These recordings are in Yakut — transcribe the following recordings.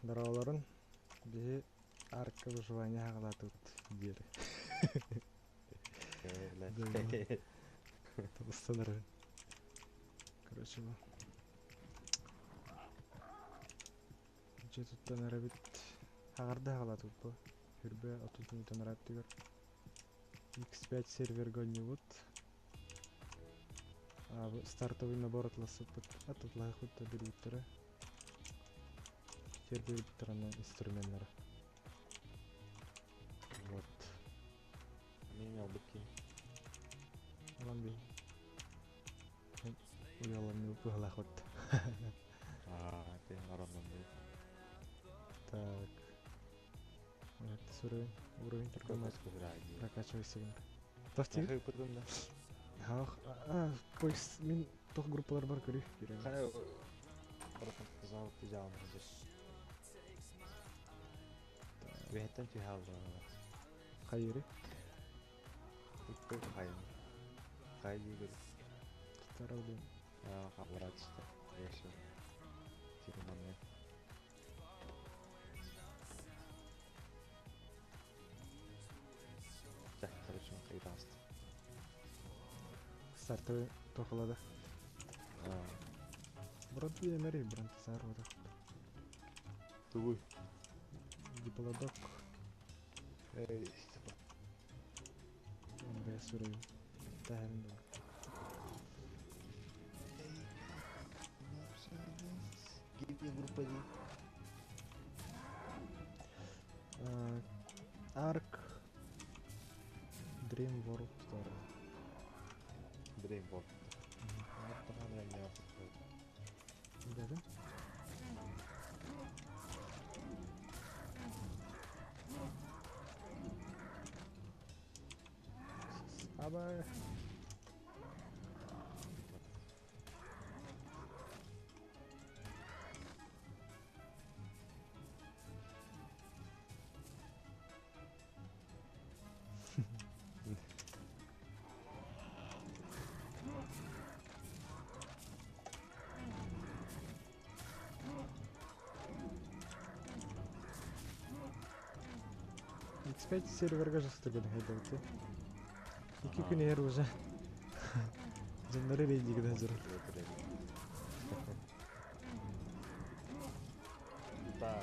Дороолорун биһи арка выживания хаҕалаатыбыт диэри. Табыстан Короче, бу. Дьэ туттан эрэбит. Хаҕарда хаҕалаатыбыт бу. Хүрбэ 30 мүнүүтэн ырааттыгар. X5 серверга онньубут. Стартовый набор атласыппыт. Атлаһыхпыт да билбиттэрэ. Сервербиттэр аны инструменнара. Вот. Мен албыт ким? Алан би. Уяланны быһалаах Аа, те арамнан. Так. Это уровень, уровень Прокачивай. Прокачивайся. Тохтир? Хай пытын да. Хах, а, поиск мин тох группалар бар көрү. Хай зал тижал здесь. Вехтен тихал. Хайыры. Икки хай. Хай дигер. Таралдым. А, хабаратсты. Если. Тирманны. Так, короче, кайдаст. Стартовый тохолада. А, Брат би эмери брант сар вот. тугуй. Диплодок. Эй, МБС уровень. Тахын. Give группа D. Ark Dream World Store. Dream World. Да, Аба. X5 серверга жастыгын хайдабыты. Iki күн эр уже. Жандары рейдигден жүрөр. Да.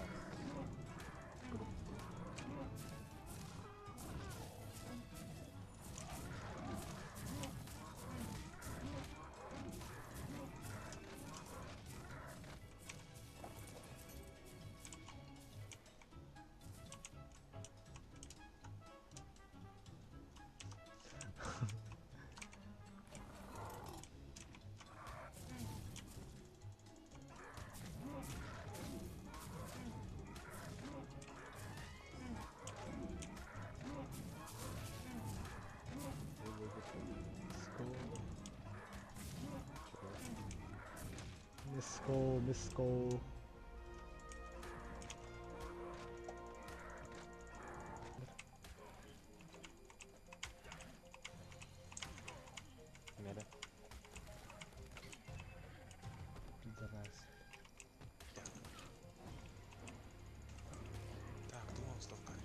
Let's go, let's go. Mera. Пидорас. Так, думал, столкай.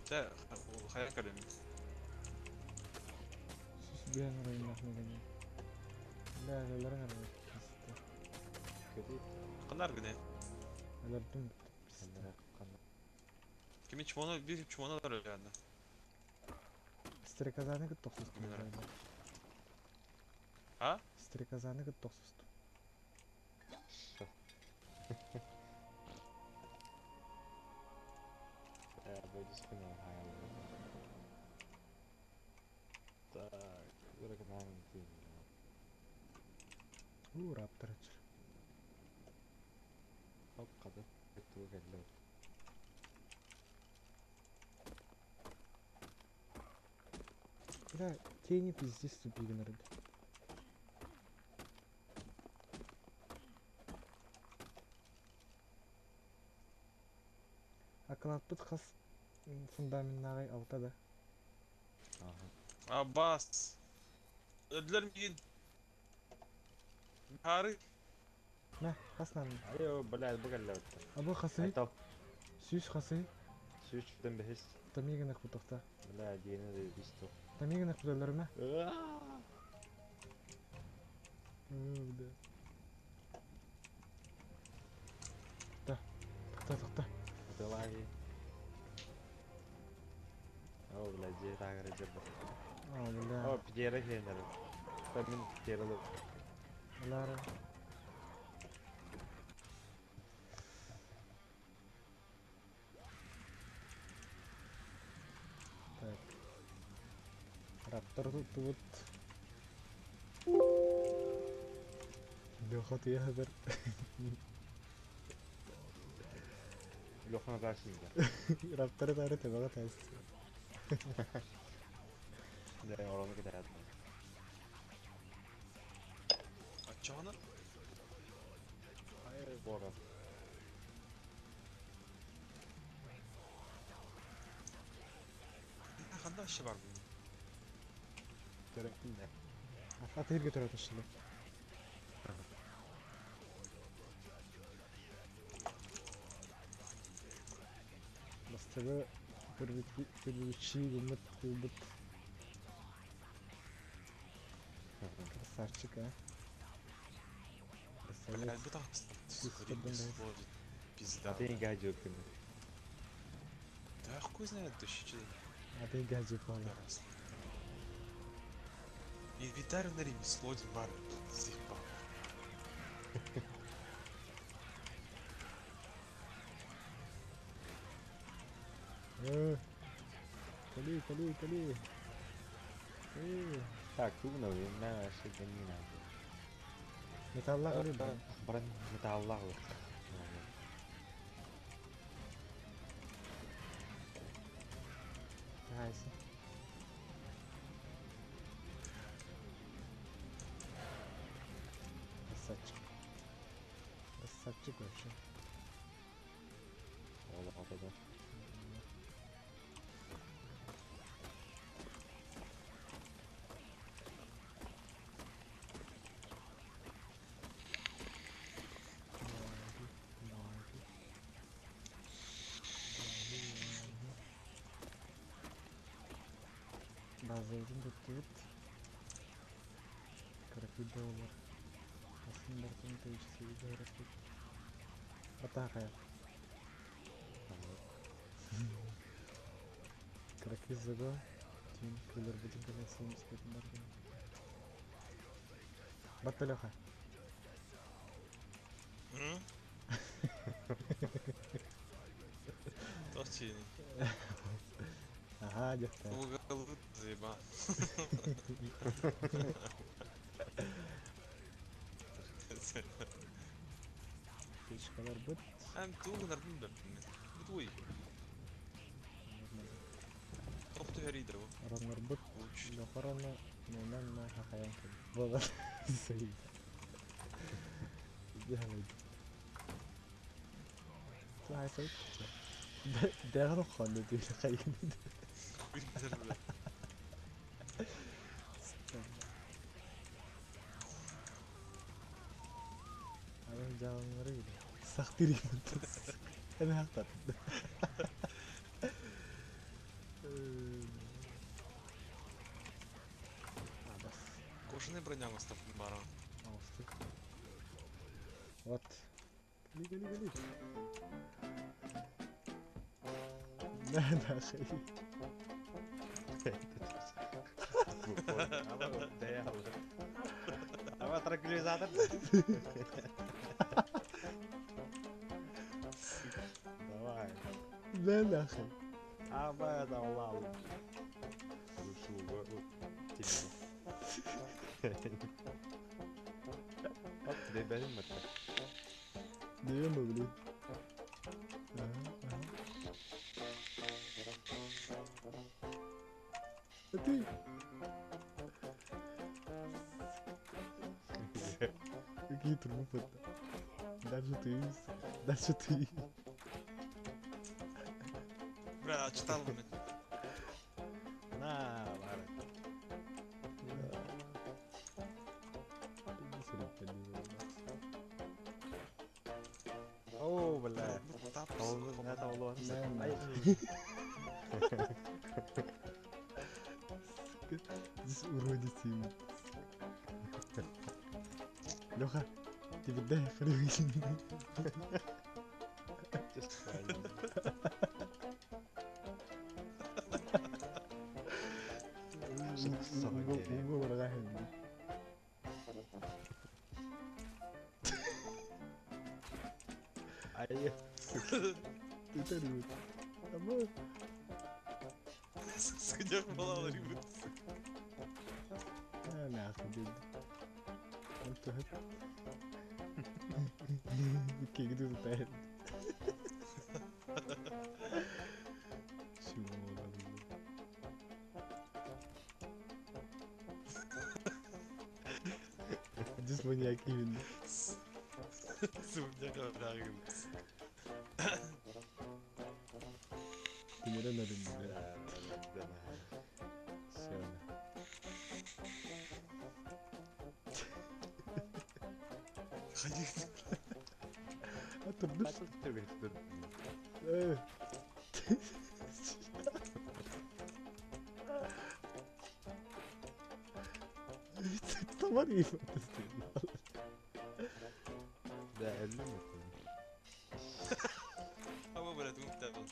Да, хайа калем. Сүз бен районах мегене. Да, лерен район. Көтү. Канар гыне. Алардым. Кими чмоно, бир чмоно реально. Стрекозаны кыт тохсусту. А? Стрекозаны кыт тохсусту. Так, вырагнаем У, раптор ачыр. Хоп, кады. Тугу келди. Бля, тени пиздец тупигин рыд. Акылатпыт хас фундаментнагай алта да. Ага. Абас. Ödüler мигин. Хары. Мэ, хас нааданы? Айо, блядь, бу кэллэ бытта. Абы хасы, Айтал. сүүс хасы, Сүүс бэһис. тамигын кутухта. Бля, диэни да бисту. Тамигын куталларыма. Да. Та. Тохто, тохто. Давай. О, бля, дьиэ таагара дьэрбэ. А, бля. О, пьера хенер. Мин пьера лып. Лара. Так. Раптор тут. Леха ты ядер. Лохана таарсыйда. Раптор тары тебага тас. Да, орону кетерет. Аччоҕуна Ай, бора. ханна вообще бар бу? Төрөптүн да. Аты ирге төрөт ошылы. Бастығы көрбүтчи гыммыт кылбыт. Красавчик, а. Блядь, Красавец. бу Пизда. Пизда. А ты не гаджет кын. Да хуй знает, вообще что А ты гаджи пола. Инвентарь на ремесло бар. Заебал. Кали, кали, кали. Так, тугна на шигани надо. Металла кали ба. Бран металла. Найс. Красавчик. Красавчик вообще. Ола атада. Базовдың туттубут. Караки доллар. Асын бартын тейчisi городки. Атака. Караки зага. Тин кылыр бутын кален 75 барган. Батталеха. Тохтини. Ага, где-то. Уголы заеба. Печкалар бут. Ам тугнар бunda. Бутуй. Тохту херидер. Роннор бут. Луч. Лохорона нунан на хахаян кел. Бола. Сей. Делай. Ту хайсай. Дэгэр хонды дүү хайгын. Аян жалыңары или. Сахтири мутас. Эме хактат. Абас. Кожаная броня остав бара. Аустык. Вот. Кали, кали, кали. Да, да, хай. Ама транквилизатор. Давай. Да, да, хай. Ама это лал. Оп, бебелим это. Не могли. Ага, ага. А ты? Какие трупы-то? Дальше ты. Дальше ты. Бля, читал мен. На, бары. Здесь уродец им. Леха, ты дай хрен. Just fine. Айы. Сыгынньах буолалар ибит. Здесь маньяк именно. Сыгынньах ырааҕын. Тимирен арынды. Все. Хайыы. А турдуш. Тамар Да, әлі ме? Ама брат, умтабыл.